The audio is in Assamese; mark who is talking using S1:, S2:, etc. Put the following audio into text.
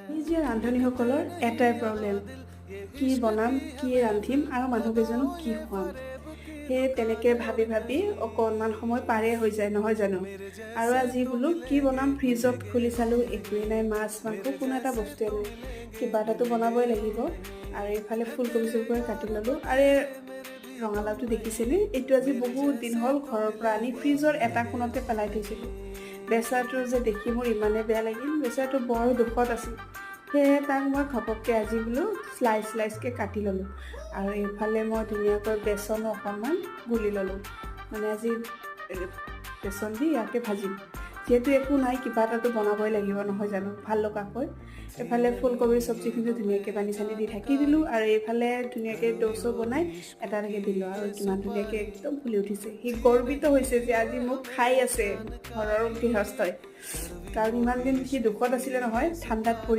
S1: নিজে ৰান্ধনীসকলৰ এটাই প্ৰব্লেম, কি বনাম, কি ৰান্ধিম আৰু মানুহকেইজনক কি খুৱাম। সেয়ে তেনেকৈ ভাবি ভাবি অকণমান সময় পাৰেই হৈ যায়, নহয় জানো? আৰু আজি বোলো কি বনাম, ফ্ৰিজত খুলি চালোঁ, একোৱেই নাই, মাছ মাংস কোনো এটা বস্তুৱে নাই। কিবা এটাতো বনাবই লাগিব। আৰু এইফালে ফুলকবি চুলকবি কাটি ল'লোঁ। আৰু এই ৰঙালাওটো দেখিছেনে? এইটো আজি বহুত দিন হ'ল ঘৰৰ পৰা আনি ফ্ৰিজৰ এটা কোণতে পেলাই থৈছিলোঁ। বেচেৰাটো যে দেখি মোৰ ইমানেই বেয়া লাগিল। বেচেৰাটো বৰ দুখত আছিল। সেয়ে তাক মই ঘপককৈ আজি বোলো শ্লাইচ শ্লাইচকৈ কাটি ল'লোঁ। আৰু এইফালে মই ধুনীয়াকৈ বেচনো অকণমান গুলি ল'লোঁ। মানে আজি বেচন দি ইয়াকে ভাজিম। যিহেতু একো নাই, কিবা এটাতো বনাবই লাগিব, নহয় জানো, ভাল লগাকৈ? এইফালে ফুলকবিৰ চব্জিখিনিও ধুনীয়াকৈ পানী চানী দি ঢাকি দিলোঁ। আৰু এইফালে ধুনীয়াকৈ দৌ চৌ বনাই এটা এটাকৈ দিলোঁ। আৰু কিমান ধুনীয়াকৈ একদম ফুলি উঠিছে। সি গৰ্বিত হৈছে যে আজি মোক খাই আছে ঘৰৰ গৃহস্থই। কাৰণ ইমান দিন সি দুখত আছিলে নহয়, ঠাণ্ডাত পৰি।